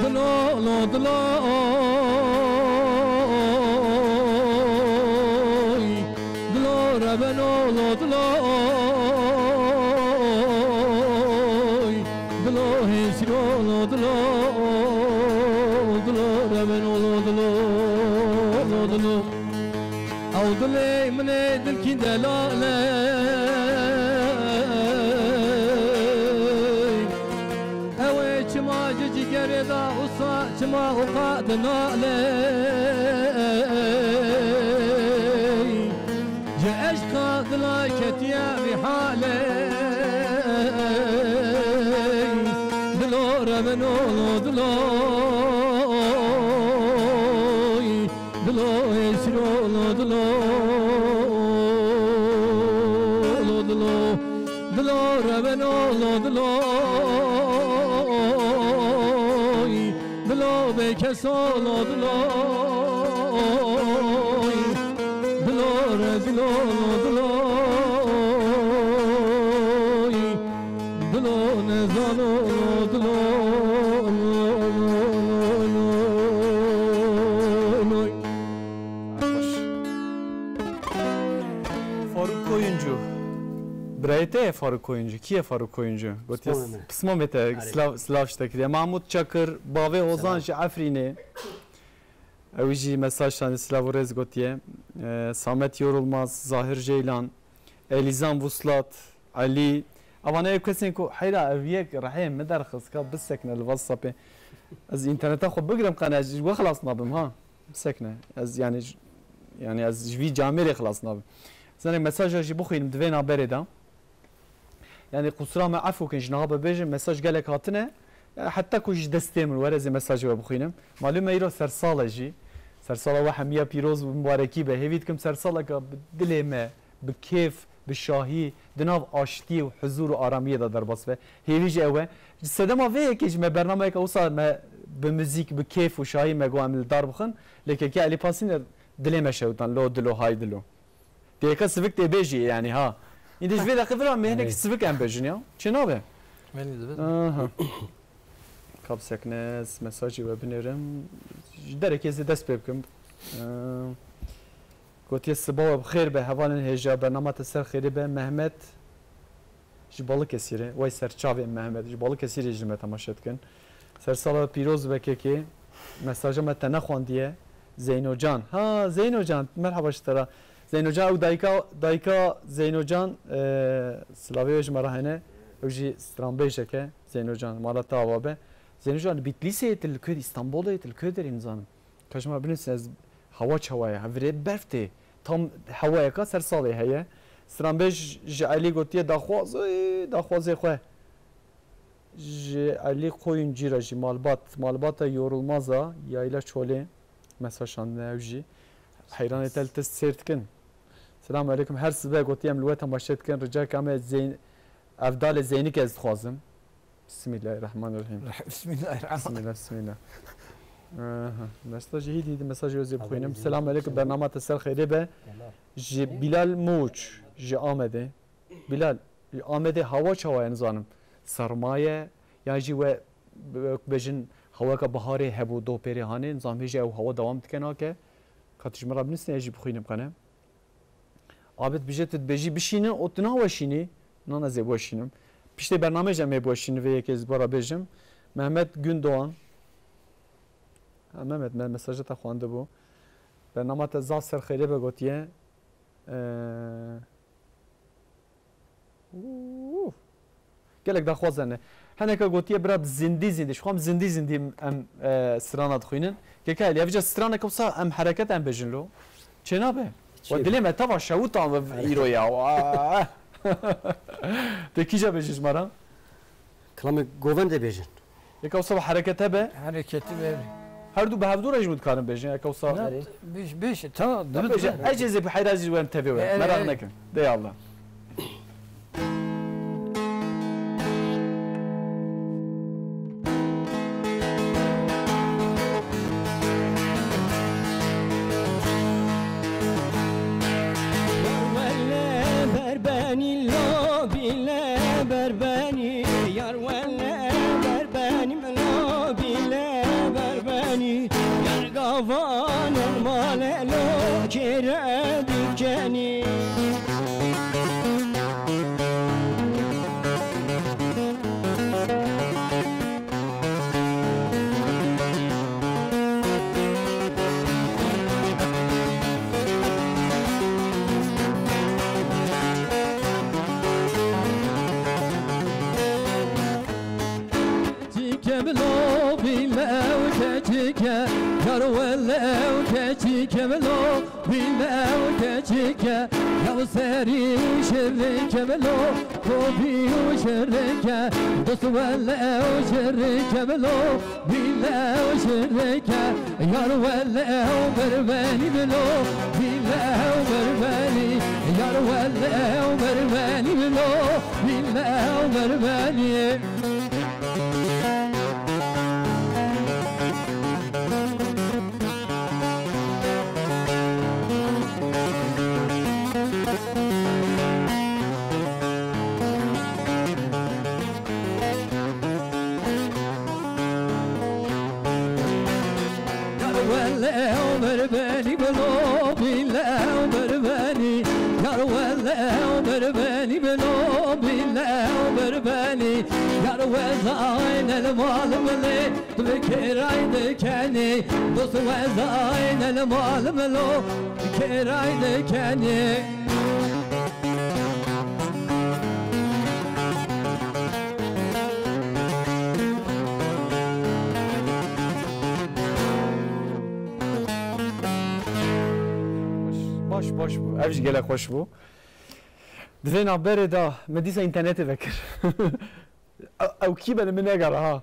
Dilo, lo, dilo, oy. Dilo, rebeno, lo, dilo, oy. Dilo, hêsiro, lo, dilo, dilo, rebeno, lo, dilo, lo, dilo. Ew dilê min ê dilkî delal e. Ew ê çima ji cigerê de wisa çima û qe dinale. Ji eşqa dila ketiye vî halê. Dilo rebeno lo dilo. Dilo êsîro lo dilo, lo dilo, dilo reveno lo dilo, dilo bêkeso lo dilo, dilo rezîlo lo dilo. Dilo nezano, dilo, Faruk Koyuncu. Birayê te ye Faruk Koyuncu. Kî ye Faruk Koyuncu? Gotiye Pismamê me. Pismamê te, Erê. Silav, silav ji te kiriye. Mahmut Çakır, bavê Hozan Selam. Ji Efrînê. Ew jî mesaj şandî, silav û rêz gotiye. Ee, Samet Yorulmaz, Zahir Ceylan, Elîzan Vuslat, Elî. Evane ew kesên ku heyra ev yek rehê min derxist ka bisekine li WhatsAppê. Ez înterneta xwe bigirim qene ez ji we xilas nabim ha. Bisekine. Ez yani j-, yani ez ji vî camêrê xilas nabim. Zanek mesaja jî bixwînim di vê navberê de. Yani qusura me efû kin, ji niha bibêjim, mesaj gelek hatine. Yani heta ku ji destê min were, ez ê mesajê we bixwînim. Malûm e îro sersal e jî. Sersala we hemiya pîroz û mubarekî be. Hêvî dikim sersaleke bi dilê me, bi kêf, bi şahî, di nav aştî û huzûr û aramiyê de derbas be. Hêvî jî ew e. Ji sedema vê yekê jî me bernameyeke wisa me bi muzîk, bi kêf û şahî me got em li dar bixin. Lê kekê Elî Pasîner dilê me şewtan. Lo dilo, hay dilo. Têka sivik tê bêjî yani ha. Îndî ji vê deqê vira me hinek Hey. sivik em bêjin ya. Çi nabe? Belê dibe. Aha. Kap sekne, ez mesajê we binêrim. Ji derekê ez ê dest pê bikim. Ee, gotiye siba we bi xêr be, hevalên hêja, bernama te ser xêrê be. Mehmet Ji Balıkesirê, wey ser çavê Mehmet, ji Balıkesirê ji me temaşe dikin. Sersala pîroz be kekê, mesaja me te nexwandiye. Zeyno Can. Ha, Zeyno Can, merhaba ji te re. Zeyno Can, ew dayika, dayika Zeyno Can, e, silavê wê ji me re hene. Ew jî stranbêjek e, Zeyno Can, mala te ava be. Zeyno Can, li Bitlîsê yê tu li ku, Îstanbulê yê tu li ku derê nizanim. Ka ji me binivîsin, ez hewa çawa ye? Hevirê berf tê. Tam hewayeka ser salê heye. Stranbêj ji Elî gotiye daxwaz, ey, daxwazê xwe. Ji Elî Koyuncî re jî malbat, malbata Yorulmaz a, Yayla Çolê mesaj şandine ew jî. Heyranê te li te sêr dikin. Selamun aleyküm. Her sibe gotiye em li we temaşe dikin. Rica ke em ê Zeyn-, Evdalê Zeynîk ez dixwazim. Bismillahirrahmanirrahim. Bismillahirrahmanirrahim. Bismillah, bismillah. Aha, mesajê hîdî, hîdî mesajê wê zê bixwînim. Selamun aleyküm, bernama te ser xêrê be. Ji Bilal Mûç, ji Amedê. Bilal, Amedê hewa çawa ye nizanim? Serma ye, yan jî we, wek bêjin, heweka biharê hebû, do pêrê hanê, nizanim hê jî ew hewa dewam dike nake. Ka tu ji min re binivîsîne, ez jî bixwînim qene. Abi dibêje tu dibêjî bişînin û tu naweşînî. Nana ez ê biweşînim. Piştê bernameyê jî em ê biweşînin vê yekê ez bara bêjim. Mehmet Gündoğan. Ha, Mehmet, me mesaja te xwendibû. Bernama te zaf ser xêrê be gotiye. Ee, Ûf. Gelek daxwaza ne. Heneka gotiye bira zindî zindî. Ji xwe em zindî zindî em, e, strana dixwînin. Keka Elî, ev ca straneke wisa em hereket em bêjin lo. Çênabe. Çê Wa dilê me teva şewita ve îro ya. Wa. Te kîja bêjî ji me re? Kilamê govendê bêjin. Yeka wisa bi hereket hebe? Hereketi be. Her du bi hevdu re jî min dikarin bêjin, yeka wisa. Na, Erê. Bêj, bêj, ta, Bêje, ez ê zê bi heyra zî wem tevê we. Erê, Meraq erê. Nekin. De ya Allah. Wele berbenî lo bîle berbenî, yar wele berbenî. Lo bîle berbenî, yar gavan el male lo kêre dikenî. Keçike bilo bîle ew keçike, yar wele ew keçike bilo bîle ew keçike, ya serî û şirike bilo, kopî û şirike, dost wele ew şirike bilo bîle ew şirike, yar wele ew berbenî bilo bîle ew berbenî, yar wele ew berbenî bilo bîle ew berbenî. Yar wele ew berbenî bilo bîle ew berbenî. Yar wele ew berbenî bilo bîle ew berbenî. Yar wezayne li mal milê tu bi kêray dikenî. Dost wezayne li mal milo bi kêray dikenî. Baş, baş bû. Ev jî gelek xweş bû. Di vê navberê de me dîsa înternetê vekir. Ew, ew kî be li min negere ha.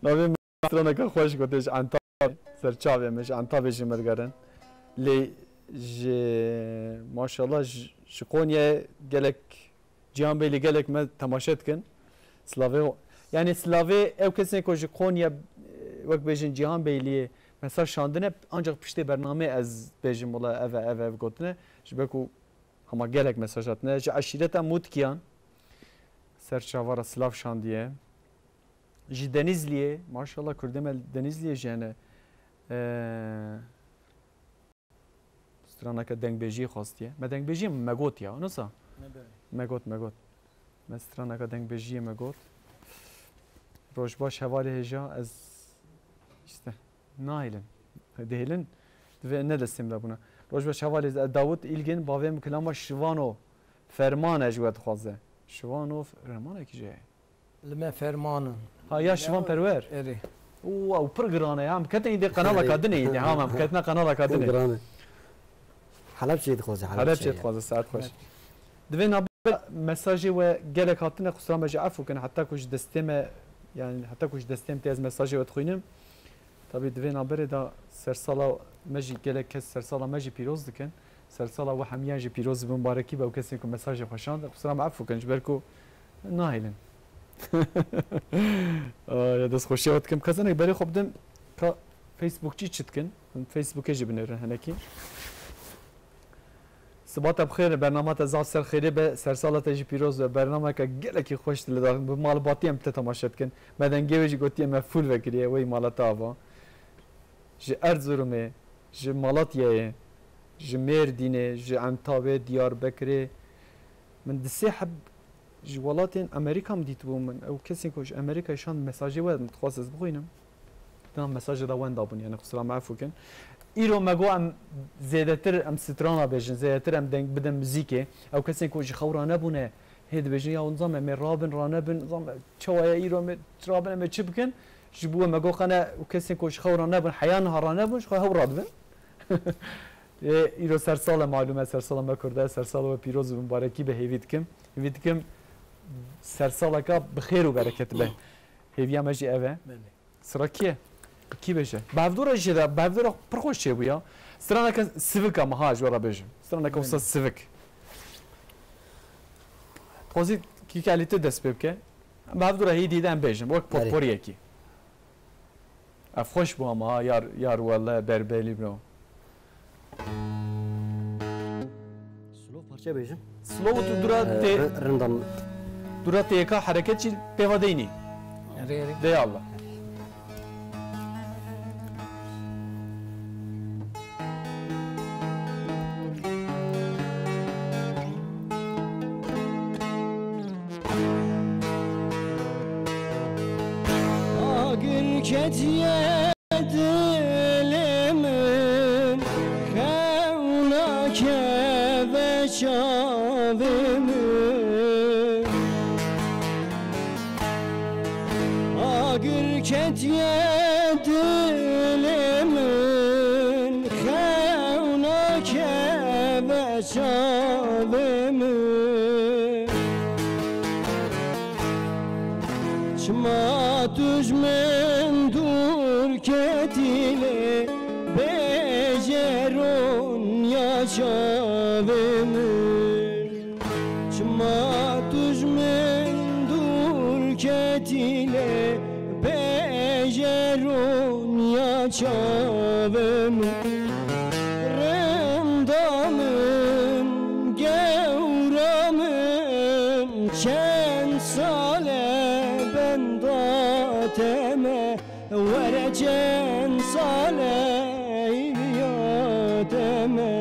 Navê min straneke xweş gote ji Entabê, ser çavê min, ji Entabê jî me digerin. Lê ji, maşallah, ji, ji Qonyayê gelek, Cîhan Beylî gelek me temaşe dikin. Silavê, yani silavê ew kesên ku ji Konya, wek bêjin Cîhan Beyliyê mesaj şandine, ancak piştê bernameyê ez bêjim, wela ev e, ev e, ev gotine. Ji ber ku hema gelek mesaj hatine. Ji eşîreta Mutkiyan ser çava re silav şandiye. Ji Denizliyê, maşallah, Kurdê me li Denizliyê jî hene. Ee, straneke dengbêjiyê xwestiye. Me dengbêjiyê me got ya, nisa? Me got, me got. Me straneke dengbêjiyê me got. Rojbaş hevalê hêja, ez işte nahêlin. Dihêlin, divê ne destê min de bûna. Rojbaş hevalê, ez Dawud İlgin, bavê min kilama Şivano Ferman e ji we dixwaze. Şivano Ferman e kîje ye? Li me Ferman in. Ha, ya Şivan Perwer. Erê. Oo, ew pir giran e ya. Em ketin îdê qenala ka din e îdê. Ha, em ketina qenala ka din e. Giran e. Helebçeyê dixwaze, Helebçeyê Helebçeyê. Dixwaze, saet xweş. Divê nabe mesajê we gelek hatine, xusra me jî efû kin, heta ku ji destê me, yani heta ku ji destê me tê ez mesajê we dixwînim. Tabî divê naberê de sersala me jî, gelek kes sersala me jî pîroz dikin. Sersala we hemiyan jî pîroz û mubarekî be û kesên ku mesajê xwe şand, qusura me efû kin ji ber ku nahêlin. Aya destxweşiya we dikim. Kesenek berê xwe bidim ka Facebookçî çi dikin? Hûn Facebookê jî binêrin hinekî. Sibata bi xêr, bernama te zaf ser xêrê be, sersala te jî pîroz be. Bernameke gelekî xweş li da, bi malbatî em te temaşe dikin. Me dengê wê jî gotiye me fûl vekiriye, wey mala te ava. Ji Erzurumê, ji Malatyayê, ji Mêrdînê, ji Entabê, Diyarbekirê. Min di sê heb ji welatên Amerîka min dîtibû min. Ew kesên ku ji Amerîkayê şand mesajê we min dixwest ez bixwînim. Dina mesajê de wenda bûn, yani qusura me efû kin. Îro me got em zêdetir em strana bêjin, zêdetir em deng bidin muzîkê. Ew kesên ku ji xew ranebûne, hê dibêjin ya nizam em ê rabin, ranebin, nizam çawa ye îro em ê rabin, em ê çi bikin? Ji bo me got qene û kesên ku ji xew ranebûn, heya niha ranebûn, ji xwe hew radibin. Ê, îro sersal e malûm e, sersala me Kurd e, sersala we pîroz û mubarekî be hêvî dikim. Hêvî dikim sersaleka bi xêr û bereket be. Hêviya me jî ev e. Belê. Sira kî ye? Kî bêje? Bevdora jê de, bevdora pir xweş çêbû ya. Straneke sivik ama ha, ji we re bêjim. Straneke wisa sivik. Dixwazî kî kelî tu dest pê bike. Bevdora hîdî de em bêjim. Wek potporiyekî. Ev xweş bû ama ha, yar, yar wele berbelî bro. Slow parça bêjim. Slow tu dura Ee, tê, ri-, rindan. Dura tê yeka hereket çî pêva deynî. Erê, erê. De ya Allah. Agir ketiye dilê min, xewna keve çavê min. Agir ketiye dilê min, xewna keve çavê min. Çima tu ji min dûr ketî lê bêje ronya çavê min. Çima tu ji min dûr ketî lê bêje ronya çavê min. Rinda min, gewra min, çend sal e benda te me. Were çend sal e hêviya te me.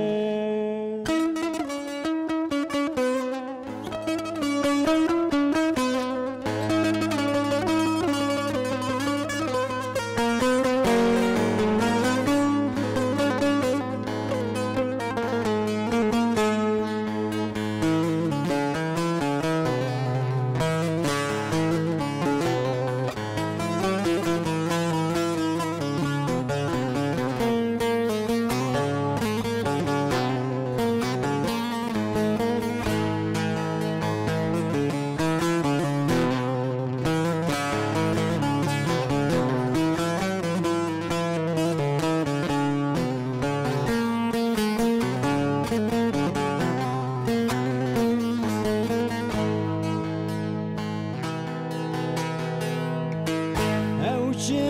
Ew çi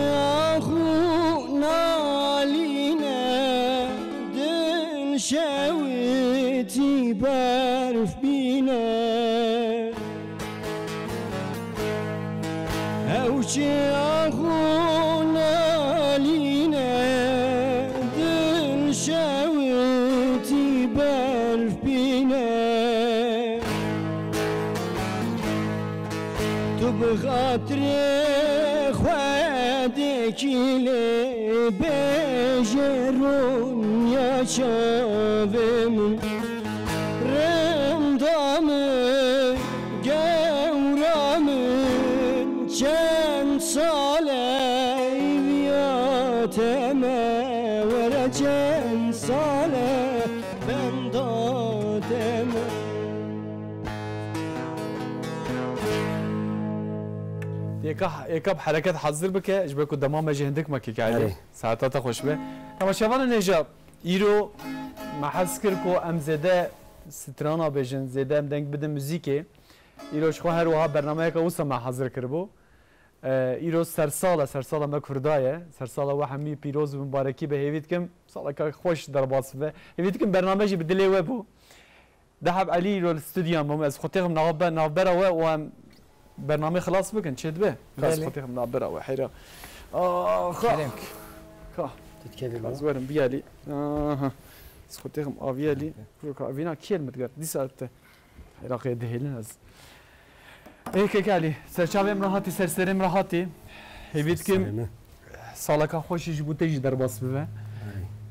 ax û nalîne, dil şewitî berf bîne. Ew çi ax û nalîne, dil şewitî berf bîne. Tu bi xatirê Xwedê kî lê bêje ronya çavê min. Rinda min, gewra min, çend sal e hêviya te me, were çend sal e benda te me. Êka, êka bi hereket hazir bike, ji ber ku dema me jî hindik me kek Elî. Erê. Saeta te xweş be. Temaşevanên hêja, Îro me hez kir ku em zêde strana bêjin, zêde em deng bidin muzîkê. Îro ji xwe her wiha bernameyeke wisa me hazir kiribû. E, îro sersal e, sersala me Kurda ye. Sersala we hemî pîroz û mibarekî be. Hêvî dikim saleke xweş derbas bibe. Hêvî dikim bername jî bi dilê we bû. Dehab Elî îro li stûdyoya me bû. Ez xwe têxim navbe-, navbera we û em bernameyê xilas bikin. Çê dibe? Ka ez Belê. xwe têxim navbera we. Heyra. Ah, ka. Kerem. Ka. Tu dikevî Ka ez baba. werim biyalî. Aha. Ez xwe têxim aviyalî. Peki. Ka vîna kêl min diger. Dîsa te. Iraqê dihêlin ez. Ê Kek Elî, serçavê min re hatî, serserê min re hatî. Hêvî dikim Serserê min. saleka xweşî ji bo te jî derbas bibe. Ay.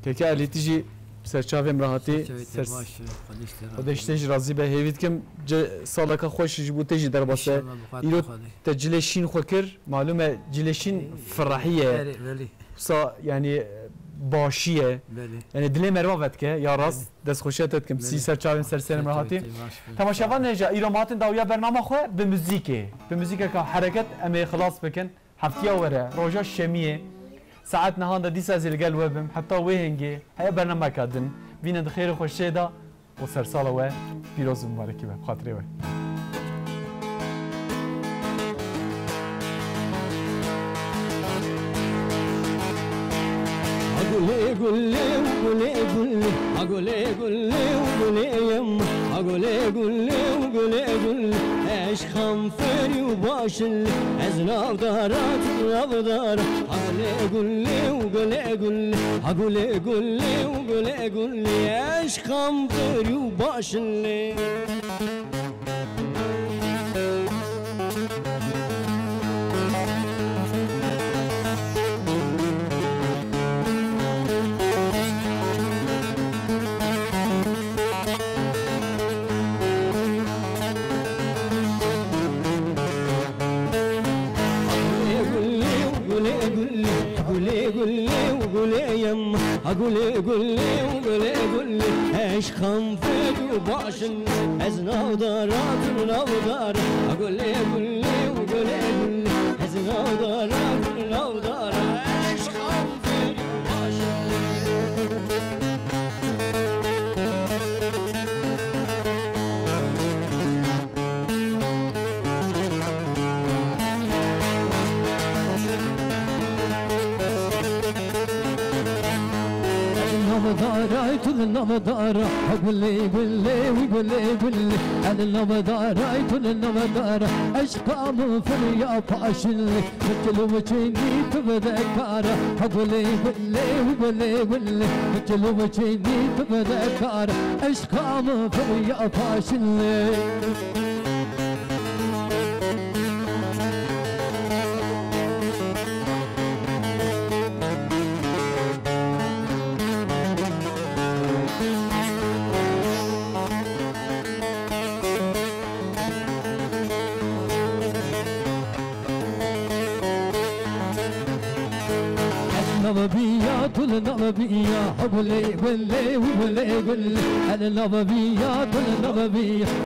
Kek Elî, tu jî serçavê min re hatî. Serçavê te Ser- baş be, Xwedê ji te razî Xwedê ji te jî razî be. Hêvî dikim ce-, saleka xweşî ji bo te jî derbas be. İnşallah, bi xatir Îro Xwedê. te cilê şîn xwe kir. Malûm e cilê şîn Ê, firahî ye. erê, belê. Sa, yanî, başî ye. Belê. Yanî dilê merva vedike, ya rast, Belê. destxweşiya te dikim. Sî Belê. ser çavên ser serê Te, min te, hatî. te baş be. Temaşevan nêja, îro me hatin dawiya bernama xwe bi muzîkê. Bi muzîkeka hereket em ê xilas bikin. Heftiya were, roja şemiyê, saet nehan de dîsa ez ê li gel we bim. Heta wê hingê, heye bernameka din. Bînin di xêr û xweşiyê de. û sersala we pîroz û mibarekî be, bi xatirê we. Ha gulê gulê û gulê gulê, ha gulê gulê û gulê yem, ha gulê gulê û gulê gulê, eşqam ferî û başin, ez navdara tu navdara, ha gulê gulê û gulê gulê, ha gulê gulê û gulê gulê, eşq Kam ferî û başin lê. Gulê gulê, gulê gulê û gulê yem. Ha gulê gulê û gulê gulê, eşqam fêk û başin. Ez navdara tu navdara. Ha gulê gulê û gulê gulê, ez navdara tu navdara. Eşqam fêk û başin. Navdara, tu navdara, ha gulê gulê, wî gulê gulê. El navdara, tu navdara, eşqa min firiya paşin. Çil û çênî tu bide kara, ha gulê gulê, wî gulê gulê. Çil û çênî tu bide kara, eşqa min firiya paşin. Navbiya, tu li navbiya, ha gulê gulê, wî gulê gulê. El navbiya, tu li navbiya.